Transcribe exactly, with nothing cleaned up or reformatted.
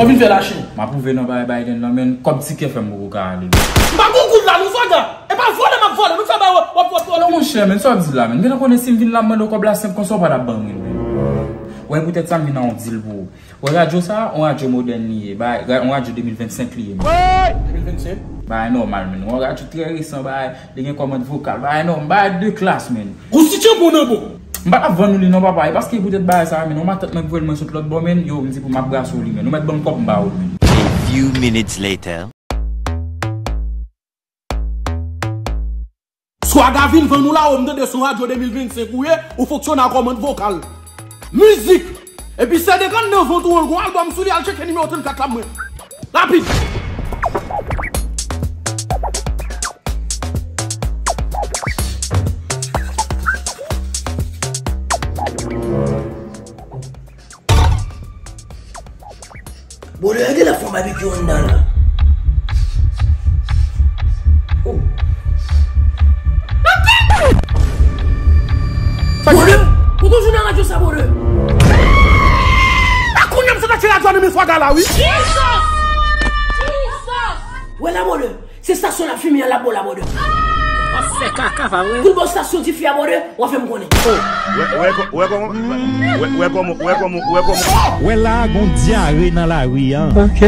W ap vin fè lache. M ap pwouve nan bagay Biden nan, men kòb tikè fè m poko ka ale. M pa gon goud la non, swaga. E pa vòlè m ap vòlè, nou fè bagay w ap, w ap, w ap. Non, monchè, men sa w ap di la, men. M gentan konnen si m vin la, m mande w kòb la senp konsa, w pa t ap ban mwen l, men. Wè, poutèt sa, m vin a yon deal pou ou. Wè, radyo sa, yon radyo modèn li ye. Bay, ra- yon radyo de mil vennsenk li ye, men. De mil vennsenk? Bay, nòmal, men. Yon radyo trè resan, bay, li gen kòmand vokal. Bay, non, bay, de klas, men. Gon ti tyanpon nan bon. M pa t ap vann ou li non, papa. E paske poutèt bagay sa, men. Yon matant mwen voye l mwen sot lòt bò, men. Yo, m di pou m ap brase w li, men. Ou mèt ban m kòb m ba w l, men. A few minutes later. Swaga vin vann ou la, ou m tande se yon radyo de mil vennsenk ou ye, ou fonksyone a kòmand vokal. Mizik! Epi sède kann nan vant ou an, l gon albòm sou li, al tcheke nimewo trannkat la mwen. Rapid! Bòdè, genlè fè yon babekyou anndan la. Oh. Bòdè, kote w jwenn nan radyo sa, bòdè? A kounye a m santi radyo a nan men swaga la, wi. Jesus! Jesus! Wè la, bòdè. Se estasyon l ap fimen an l ap bo la, bòdè. W ap fè kaka, pa vre? Kou l bo estasyon dife a, bòdè, w a fè m konnen. Wè, wè kò- wè kòman, wè, wè kòman, wè kòman, wè kòman. Wè la, gon dyare nan lari an. Ok.